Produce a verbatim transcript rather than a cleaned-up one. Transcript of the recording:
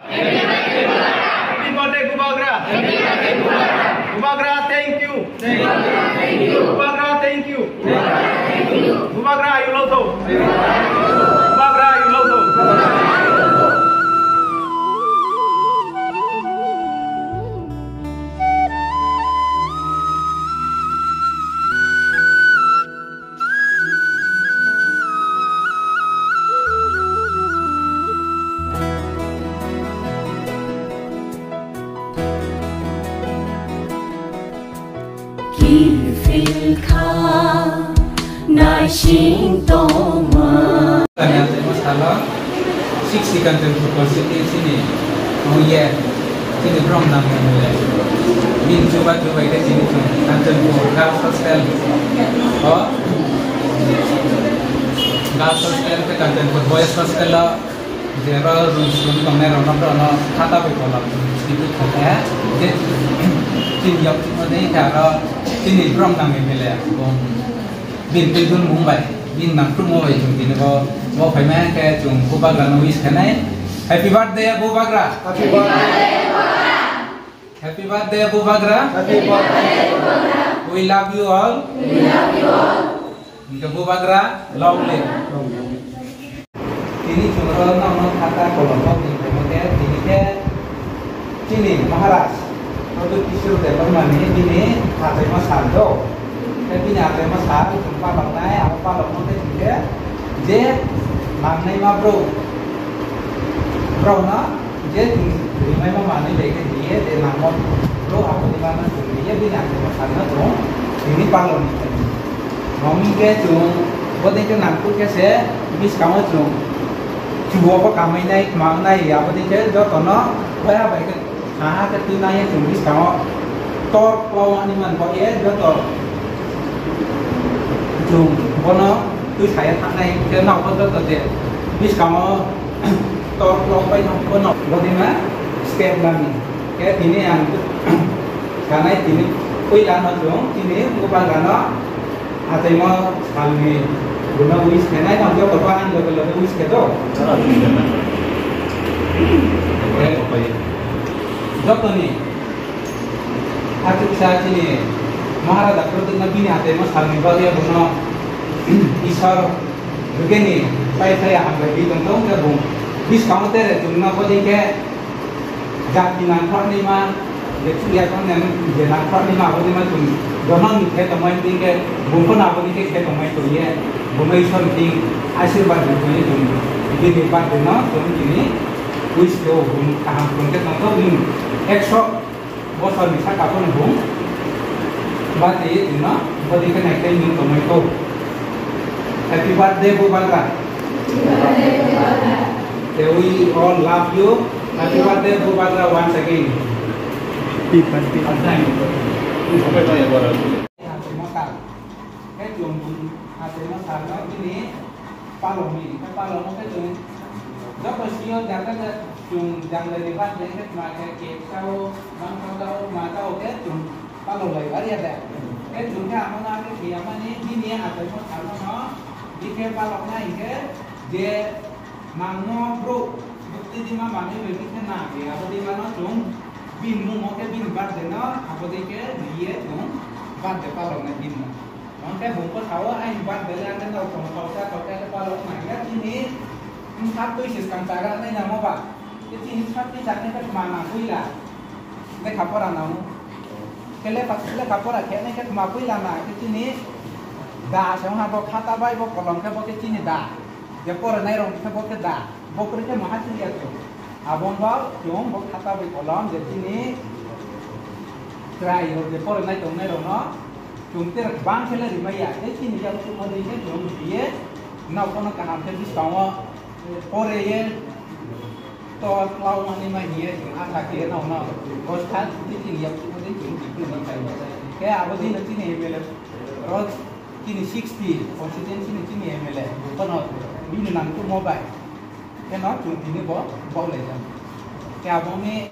Happy birthday, Bubagra. Bubagra, thank you. Bubagra, thank you. Bubagra, you love. Bubagra, you love. Kiphil kha naising tongma. Salo sixty Kanchanpur constituency ni mungya chini brom nang mele. Bini chuba chubai khe chini chung Kanchanpur girls hostel o, girls hostel khe Kanchanpur boys hostel o. Jeba room sum tongnai rok no, no khata bai kolam simi thangkhe je chini yok chimo de aro chini brom nang mele bong bin twi dun mung bai bin nang tum bai chung tini bo bo phai ma khe chung Bubagra no wish khanai. Happy birthday Bubagra. Happy birthday. Happy birthday Bubagra. Happy birthday Bubagra. We love you all. We love you all. Hingke Bubagra long live. Tini chwng oro nono khata kolom bo tini phaimo khe, tini khe chini Maharaj Pradyut Kishore Debbarma ni bini achaima sal do. Khe bini achaima sal chwng paloknai, abo palokno khe hingke je mangnaima bro, brokno je chwng rimaima manwi bai khe diye, je nangmo bro, aboni bagwi chwng diye, bini achaima salno chwng tini palokni. Mami khe chwng bodei khe nangkuk khe se bwskango chwng chubo bo kamainai, mangnai, aboni khe jotono boya bai khe saha khe twi nai chwng bwskango tor klo ani man bo ye joto chwng bono twi saya thangnai khe nokho joto je bwskango tor klo bai no bono bodima step nani khe tini ang sanai tini puila no chwng tini Bubagra no. Achaima salni guna wish khenai tong joto ko ang loge loge wish khe do. Jotoni achuksa chini Maharaja Pradyutna bini achaima salni bagwi abono Isor rwgeni pai phai hambai bi tong tong khe bung bwskango tere chwngno bodei khe Jati nangkuknima, je chuya tongni je nangkuknima, abodima chwng dohorni khe tongmani tongkhe, bumphano aboni khe khe tongmani tongye, bumai Isor ni ashirbad ni tongye chwng bini birthday no chwng tini wish khe o bum kaham tongkhe tongkhe bini ekso bosor ni saka phano bum birthday ye tongno bodi khe naikhe nwng tongmani kho. Happy birthday, Bubagra. Happy birthday, Bubagra. Okay, we all love you. Happy birthday, Bubagra, once again. Happy birthday. Happy birthday. Happy birthday. Palokni, palokno khe chwng joto sio jaga ja chwng janglai ni birthday khe tma khe cake chao, mangso chao, tma chao khe chwng palok lai bari ya da. Khe chwng khe amo no khe khiya mani bini achaima salno no bikhe palokna hinkhe je mangno bro bwtwi dima manwi bai bikhe na khe abo dima no chwng bini mungno khe bini birthday no abo dei khe riye chwng birthday paloknai bini no. Hwnkhe bumpo sao, "Aini birthday le ang no tong tong sa tong khe palok nangya chini bwsa twi se skang chaga nai namo ba? Khe chini bwsa twi chaknai khe tma nang puila? Lekha pora nang. Khe lekha, lekha pora khe nai khe tma puila na? Khe chini da se wngha bo khata bai bo kolom khe bo khe chini da. Je pora nai rok khe bo khe da." Bo kwrwi khe maha chwngya chwng. Abo wngkha chwng bo khata bai kolom je chini chwrai rok je porinai tongnai rokno chwng tere bang khe le rimai ya. Tei chini yak chukma dei khe chwng riye nok phano kaham khe bwskango pore ye to klau mani ma hiye chwng asa khe no no. Bo sa chini yak chukma dei chwng chini khai. Khe abo dino chini M L A rok Chini sixty constituency ni chini M L A, bono bini nang tongmo bai. Khe no chwng tini bo bok lai jang. Khe abo ni